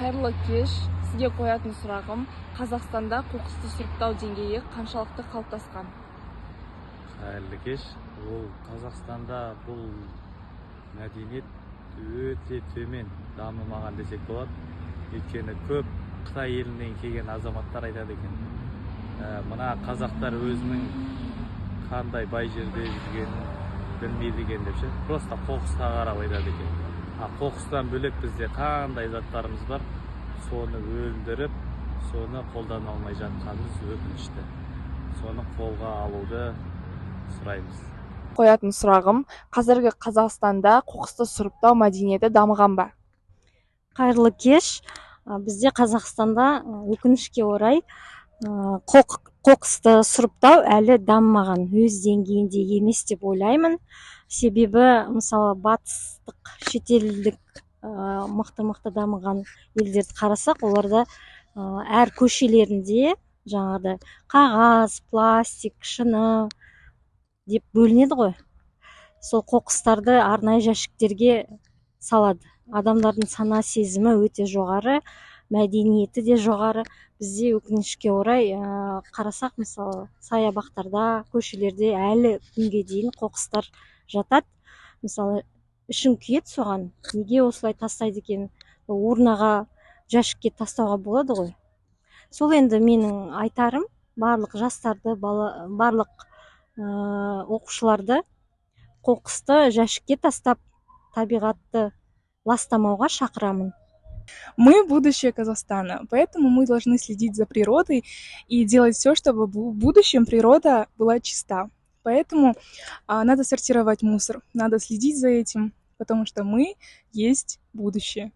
Қайырлы кеш! Сізге қоятын сұрағым: Қазақстанда қоқысты сұрыптау деңгейі қаншалықты қалыптасқан? Қайырлы кеш! Ол Қазақстанда бұл мәдениет өте төмен, дамымаған десек болады. Өйткені көп Қытай елінен келген азаматтар айтады екен, мына қазақтар өзінің қандай бай жерде жүргенін білмейді екен деп ше. Просто қоқысқа қарап айтады екен. А қоқыстан бөлек бізде қандай заттарымыз бар, соны өндіріп, соны қолдана алмай жатқанымыз өкінішті. Соны қолға алуды сұраймыз. Қоятын сұрағым: қазіргі Қазақстанда қоқысты сұрыптау мәдениеті дамыған ба? Қайырлы кеш! Бізде, Қазақстанда, өкінішке орай, қоқысты сұрыптау әлі дамымаған, өз деңгейінде емес деп ойлаймын. Себебі, мысалы, батыстық, шетелдік, мықты мықты дамыған елдерді қарасақ, оларда әр көшелерінде жаңағыдай қағаз, пластик, шыны деп бөлінеді ғой. Сол қоқыстарды арнайы жәшіктерге салады. Адамдардың сана сезімі өте жоғары, мәдениеті де жоғары. Бізде, өкінішке орай, қарасақ, мысалы, саябақтарда, көшелерде әлі күнге дейін қоқыстар жатады. Мысалы, ішің күйеді соған, неге осылай тастайды екен? Урнаға, жәшікке тастауға болады ғой. Сол енді менің айтарым: барлық жастарды, бала, барлық оқушыларды қоқысты жәшікке тастап, табиғатты ластамауға шақырамын. Мы будущее Казахстана, поэтому мы должны следить за природой и делать все, чтобы в будущем природа была чиста. Поэтому надо сортировать мусор, надо следить за этим, потому что мы есть будущее.